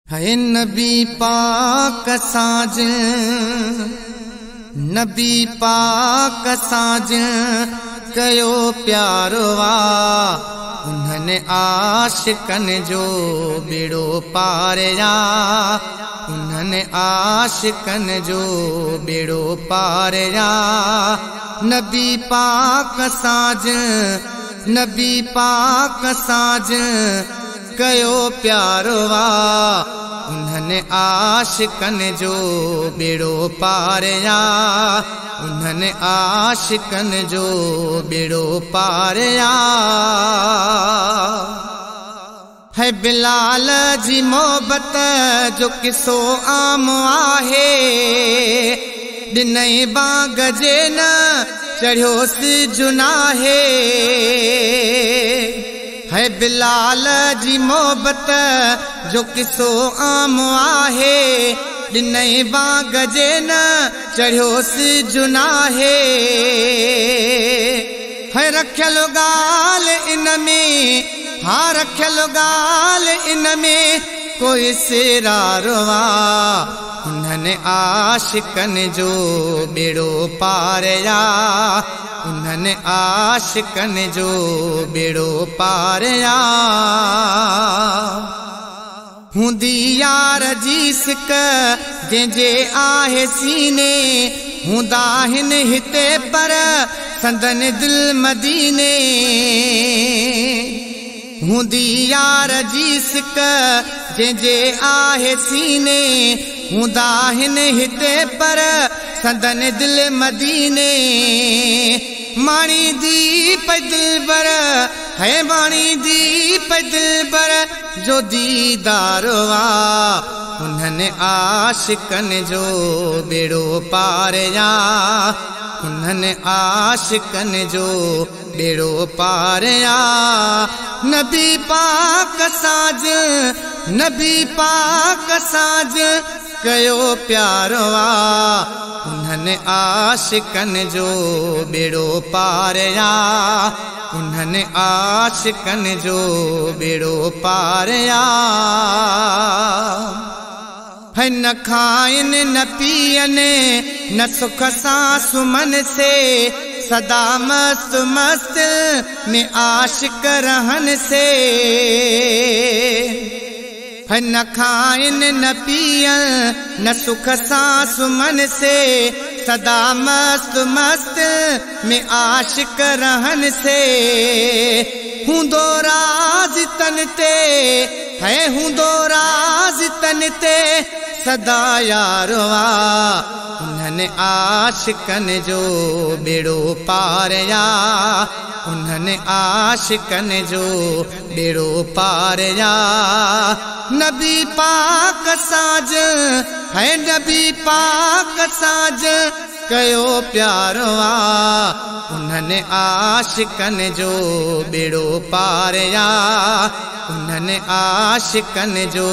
है नबी पाक साज, नबी पाक साज कयो प्यारो आ, उन्हनि आशिकनि जो बेड़ो पारिया, उन्हनि आशिकनि जो बेड़ो पारिया। नबी पाक साज, नबी पाक साज कयो प्यारो आ, उन्हनि आशिकनि जो बेड़ो पारिया, उन्हनि आशिकनि जो बेड़ो पारिया। है बिलाल जी मोहबत जो किसो आम आहे, ॾिनई बाग जे न चढ़ियो सिज नाहे। है बिलाल जी मोहबत जो किसो आम आहे, ॾिनई बाग जे न चढ़ियो सिज नाहे। है रखियल ॻाल्हि इन में, हा रखियल ॻाल्हि इन में कोई सिरारो आ, उन्हनि आशिकनि जो बेड़ो पारिया, उन्हनि आशिकनि जो बेड़ो पारिया। हूंदी यार जी सिक जंहिंजे आहे सीने, हूंदा आहिनि हिते पर संदन दिल मदीने। हूंदी यार जी सिक जंहिंजे आहे सीने, हूंदा आहिनि हिते पर संदन दिल मदीने। माणी दी पई दिलबर, है माणी दी पई दिलबर जो दीदार आ, उन्हनि आशिकनि जो बेड़ो पारिया, उन्हनि आशिकनि जो बेड़ो पारिया। नबी पाक साज, नबी पाक साज कयो प्यारो आ, उन्हनि आशिकनि जो बेड़ो पारिया, उन्हनि आशिकनि जो बेड़ो पारिया। है न खाइनि न पीअनि न सुख सां सुमन से, सदा मस्त मस्त में आशिक रहन से। है न खाइनि न पीअनि न सुख सां सुमन से, सदा मस्त मस्त में आशिक रहन से। हूंदो राज़ तन ते, है हूंदो राज़ तन ते सदा यारो आ, उन्हनि आशिकनि जो बेड़ो पारिया, उन्हनि आशिकनि जो बेड़ो पारिया। नबी पाक साज, है नबी पाक साज कयो प्यारो आ, उन्हनि आशिकनि जो बेड़ो पारिया, उन्हनि आशिकनि जो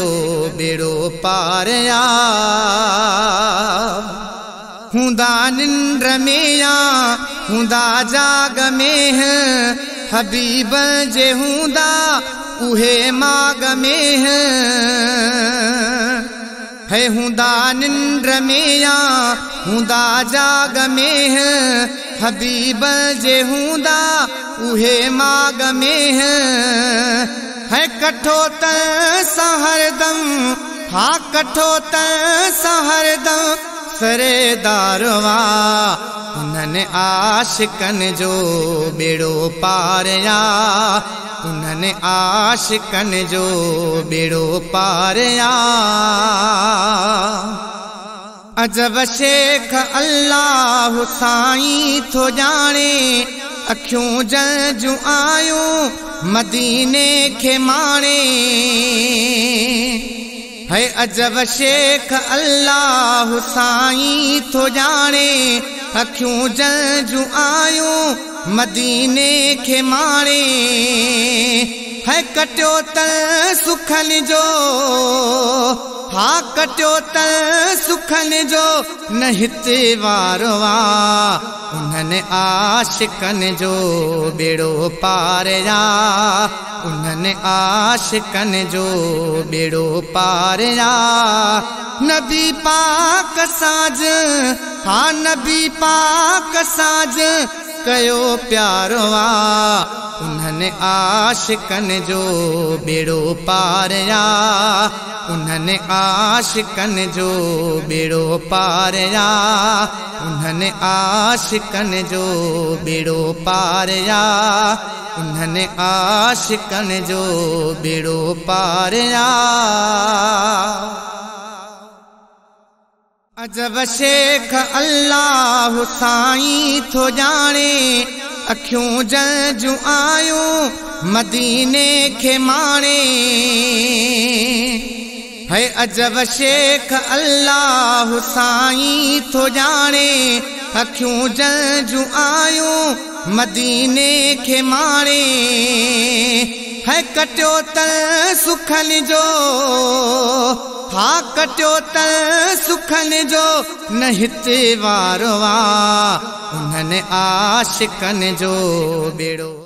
बेड़ो पारिया। हूंदा निंड में या हूंदा जाग में, हबीब जे हूंदा उहे माग में। है हूंदा निंड में या हूंदा जाग में, हबीब जे हूंदा उहे माग में। है कठो त सां हरदम, हा कठो त सां हरदम सरेदार आ, उन्हनि आशिकनि जो बेड़ो पारिया, उन्हनि आशिकनि जो बेड़ो पारिया। अजब शेख अल्लाह साईं थो ॼाणे, अखियूं जल जूं आयूं मदीने खे माणे। है अजब शेख अल्लाह साईं थो ॼाणे, अखियूं जल जूं आयूं मदीने खे माणे। है कटियो त सुखनि जो, हा ڪٽيو ته سکن جو نه هتي وارو آ، انهن عاشقن جو ٻيڙو پار آ، انهن عاشقن جو ٻيڙو پار آ۔ نبي پاڪ ساز، ها نبي پاڪ ساز ڪيو پيارو آ، انهن عاشقن جو ٻيڙو پار آ، انهن عاشقن جو ٻيڙو پار آ، انهن عاشقن جو ٻيڙو پار آ، انهن عاشقن جو ٻيڙو پار آ۔ عجب شيخ الله سائين ٿو ڄاڻي، اکيون جل جون آيون مديني کي ماڻي۔ هي عجب شيخ الله سائين ٿو ڄاڻي، اکيون جل جون آيون مديني کي ماڻي۔ هي ڪٽيو ته سکن جو، ها ڪٽيو ته سکن جو نه هتي وارو آ، انهن عاشقن جو ٻيڙو۔